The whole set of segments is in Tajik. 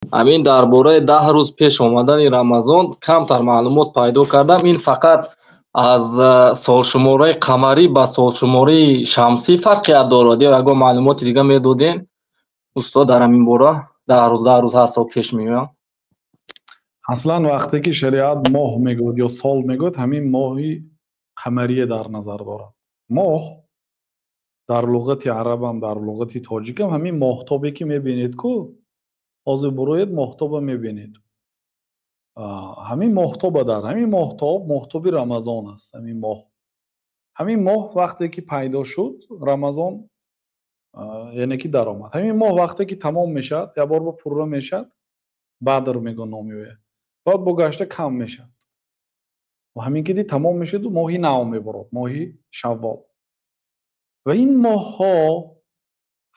Ҳамин дар бораи 10 рӯз пеш омадани Рамазон камтар маълумот пайдо кардам. Ин фақат аз солшумораи қамарӣ ба солшумораи шамсӣ фарқият дорад ё ягон маълумоти дига медодем, устод, дар ҳамин бора? 10 рӯз, 10 рӯз ҳар сол пеш меоям. Аслан вақте ки шариат моҳ мегӯяд ё сол мегӯяд, ҳамин моҳи қамарие дар назар дорад. Моҳ дар луғати арабам, дар луғати тоҷикам ҳамин моҳтобе ки мебинед ку, ҳозир буроед, моҳтоба мебинед. Ҳамин моҳтоба, дар ҳамин моҳтоб, моҳтоби Рамазон аст. Ҳамин моҳ, ҳамин моҳ вақте ки пайдо шуд, Рамазон яъне ки даромад. Ҳамин моҳ вақте ки тамом мешавад, як бор ба пурра мешавад, Бадр мегӯ номи ӯя, баъд бо гашта кам мешавад ва ҳамин ки ди тамом мешуду моҳи нав мебород, моҳи Шаввол. Ва ин моҳҳо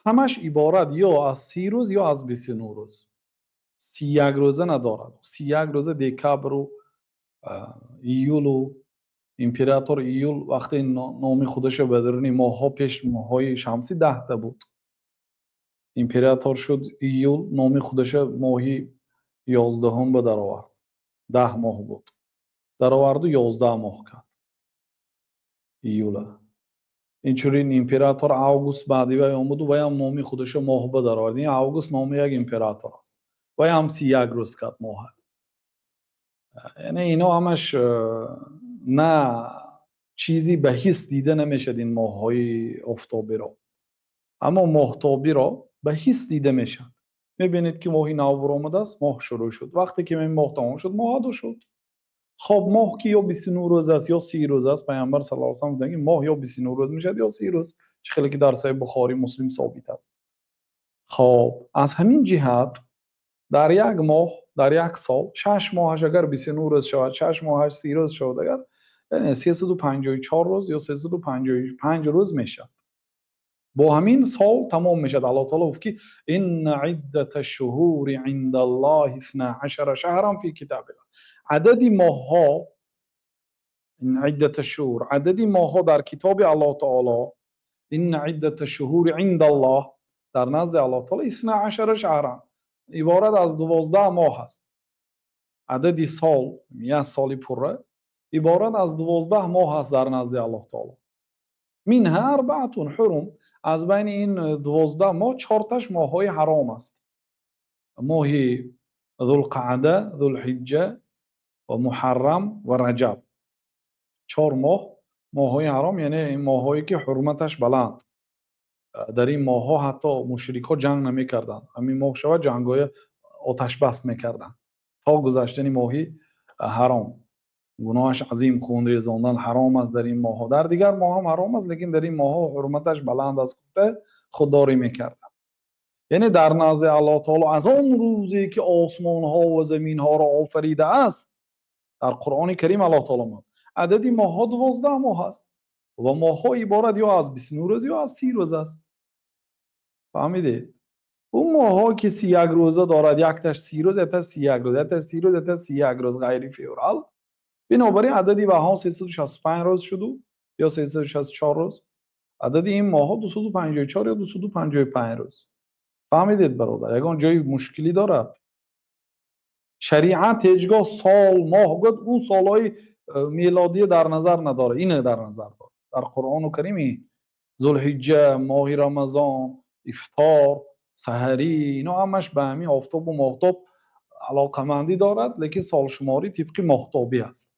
ҳамаш иборат ё аз 30 рӯз, ё аз 29 рӯз, 31 рӯза надорад. 31 рӯза декабру июлу император июл вақте номи худаша ба даруни моҳҳо, пеш моҳҳои шамсӣ 10та буд, император шуд июл, номи худаша моҳи 11-ум ба даровард, 10 моҳ буд, дароварду 11 моҳ кард июла. Инчунин император Август баъди вай омаду ваям номи худаша моҳ ба даровард. Ин Август номи як император аст, ваям 31 рӯз кард моҳа. Яъне ино ҳамаш на чизи ба ҳис дида намешад ин моҳҳои офтобиро, аммо моҳтобиро ба ҳис дида мешавад. Мебинед ки моҳи нав буромадааст, моҳ шурӯъ шуд. Вақте ки моҳ тамом шуд, моҳ адо шуд. Хоб, моҳ ки ё 29 рӯз аст, ё 30 рӯз аст. Пайғамбар саллаллоҳу алайҳи васаллам гуфтанд, ки моҳ ё 29 рӯз мешавад, ё 30 рӯз, чӣ хеле ки дар Саҳеҳи Бухорӣ, Муслим собит аст. Хоб, аз ҳамин ҷиҳат дар як моҳ, дар як сол 6 моҳаш агар 29 рӯз шавад, 6 моҳаш 30 рӯз шавад, агар яъне 354 рӯз ё 355 рӯз мешавад, бо ҳамин сол тамом мешавад. Аллоҳ таоло гуфт, ки инна иддата шуҳури индаллоҳи исна ашара шаҳран фи китобилла. Адади моҳҳо, иддата шуҳур, адади моҳҳо дар китоби Аллоҳ таоло, инна иддата шуҳури индаллоҳ, дар назди Аллоҳ таоло, исна ашара шаҳран, иборат аз 12 моҳ аст. Адади сол, як соли пурра иборат аз 12 моҳ аст дар назди Аллоҳ таоло. Минҳа арбаатун ҳурум, аз байни ин 12 моҳ чорташ моҳҳои ҳаром аст: моҳи Зулқаъда, Зулҳиҷҷа ва Муҳаррам ва Раҷаб. Чор моҳ моҳҳои ҳаром, яъне моҳҳое ки ҳурматаш баланд. Дар ин моҳҳо ҳатто мушрикҳо ҷанг намекарданд. Ҳамин моҳ шавад, ҷангҳои оташбас мекарданд то гузаштани моҳи ҳаром. Гуноҳаш азим, хун резондан ҳаром аст дар ин моҳҳо. Дар дигар моҳ ҳам ҳаром аст, лекин дар ин моҳҳо ҳурматаш баланд аст гуфта худдорӣ мекарданд. Яъне дар назди Аллоҳ таоло аз он рӯзе ки осмонҳо ва заминҳоро офаридааст, дар Қуръони Карим Аллоҳ таоло мегӯяд, адади моҳҳо 12 моҳ аст ва моҳҳо иборат ё аз 29 рӯз, ё аз 30 рӯз аст. Фаҳмидед? Он моҳҳо ки 31 рӯза дорад, якташ 30 рӯз, якташ 31 рӯз, якташ 30 рӯз, якташ 31 рӯз, ғайри феврал. Бинобар ин адади баҳон 365 рӯз шуду ё 364 рӯз, адади ин моҳҳо 254 ё 255 рӯз. Фаҳмидед, бародар? Ягон ҷои мушкилӣ дорад? Шариат ҳеҷ гоҳ сол моҳ гуфт, он солҳои мелодия дар назар надорад, ине дар назар дорад. Дар Қуръону Карим Зулҳиҷҷа, моҳи Рамазон, ифтор, саҳарӣ, ино ҳамаш ба ҳамин офтобу моҳтоб алоқамандӣ дорад, лекин солшуморӣ тибқи моҳтобӣ аст.